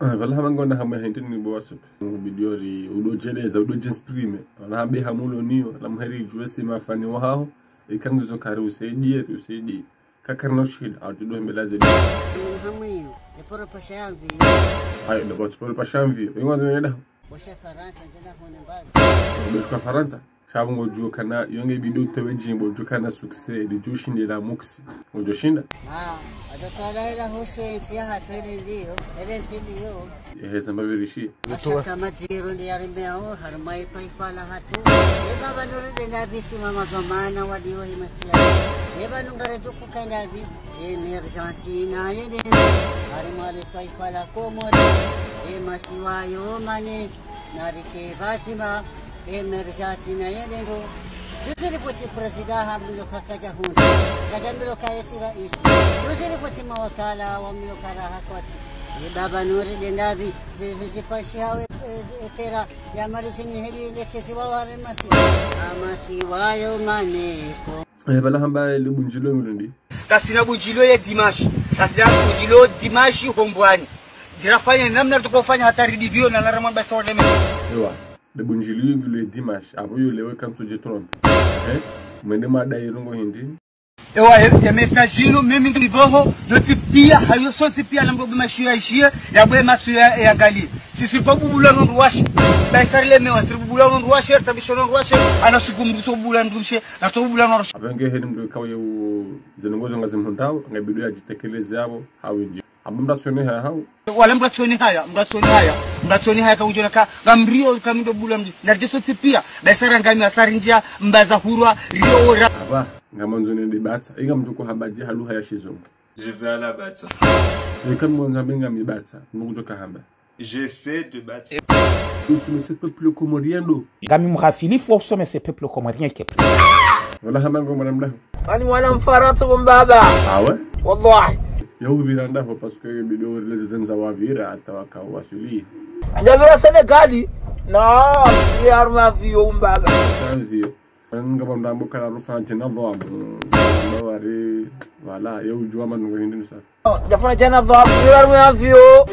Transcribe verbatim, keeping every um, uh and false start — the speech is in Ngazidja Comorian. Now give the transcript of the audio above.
Ah, pvala hama ngona hamu ya hindri ni bo wasupe. Bidi ori, udo djeleza, udo djinspirime. Pvala hambe hamu lo niyo, la muheri djuwe si mafani wahaho. Ika ngizo kari usaidie, ri usaidie. Ka karina ushida, au tudo hembela ze. Hamu iyo, eporo pasha ya mvi. Ayo, ndo bo eporo pasha ya mvi. Ingo ndo nenda. Bosha Farantsa, ndjenda hone mbali. Bosha Farantsa. Sha bo ngodjo kana, yo nge bidi utewe djimbo, djo kana succès, lidjo shinda la muksi. Ngodjo shinda? Ah, atatala ila husu entsi yahatru ele ndiyo, ele ntsi ndiyo. Ehe, samba virishi. Ashaka madziro ndi yarimeo, harumwa ye twaifa lahatru. Ye baba Nuridi na bisi mama dhwamana wadiwo himatia. Ye ba nungare djuku kanda bi, émergence na yende. Harumwa le twaifa la Komori, ye masiwa yo mane. Narike batima, émergence na yende ndo. Juzi ripoti président ha milo ka kadja hundra. Kadja milo ka yeti raisi. Juzi ripoti mawakala wa milo ka raha kwati. Ye baba Nuridi na bi, zi, zi, zipashi hawe, eh, etera, ya mali zini heli lekezi wa wale masiwa. Amasiwa yo maneko. Eh, pvala hamba le bundjilo ngilo ndi. Kasina bundjilo ye dimanche. Kasina bundjilo dimanche Hombwani. Djirafanye namna tuko fanya hata ridivio na narama basa oleme. Ewa, le bundjilo ngilo ye dimanche. Abo yo lewe kamso dje trompe. Eh? Mwende mada irongo hindri. Ewa, ye, ye message inu, mimi ngi boho, yotsi pia, hayo sontsi pia, nambo bwe mashu ya ishie, ya bwe matsu ya, ya gali. Sisi kwa bubula no ruwashe. Baisari le mewa, siri bubula no ruwashe, tabisho no ruwashe, ana suku mbuto bubula no ruwashe, na to bubula no ruwashe. Abenge heni mdru kawa ye u, zenongozo ngazi mhundao, nga bidi ya djitekeleze abo, hawindji. Abo mdru atsione haya hao. Wala mdru atsione haya, mdru atsione haya, mdru atsione haya kaunjona ka, ngamrio kamindo bula mdru. Na djeso tsi pia, baisara ngami asari ndjia, mbaza hurwa, rio ora. Aba, ngamandzo nende batsa, inga mdru ko hamba dje ha luha ya shizungu. Je vais à la bata. Eka mwandzo hamba ngami batsa, nukudjo kahamba. J'essaie de battre. Usomese peuple comorien ndo. Ngami mghafilifu wa usomese peuple comorien ke pri. Wala hama ngo mwana mdaho. Ani mwana Mfarantsa bo mbaba. Awe? Wallahi. Ya uvira ndaho parce que bidi ori leze zendza wavira hata waka wasuli. Ndjavira Senegali. Non, ni harumwa avion mbaba. Avion. Ngapvo mdru ambo kala rufa djana dhwabu. Mdru wari, wala, ye udjuwa manu ngo hindri nusa. Ndjafanya djana dhwabu, ni harumwa avion.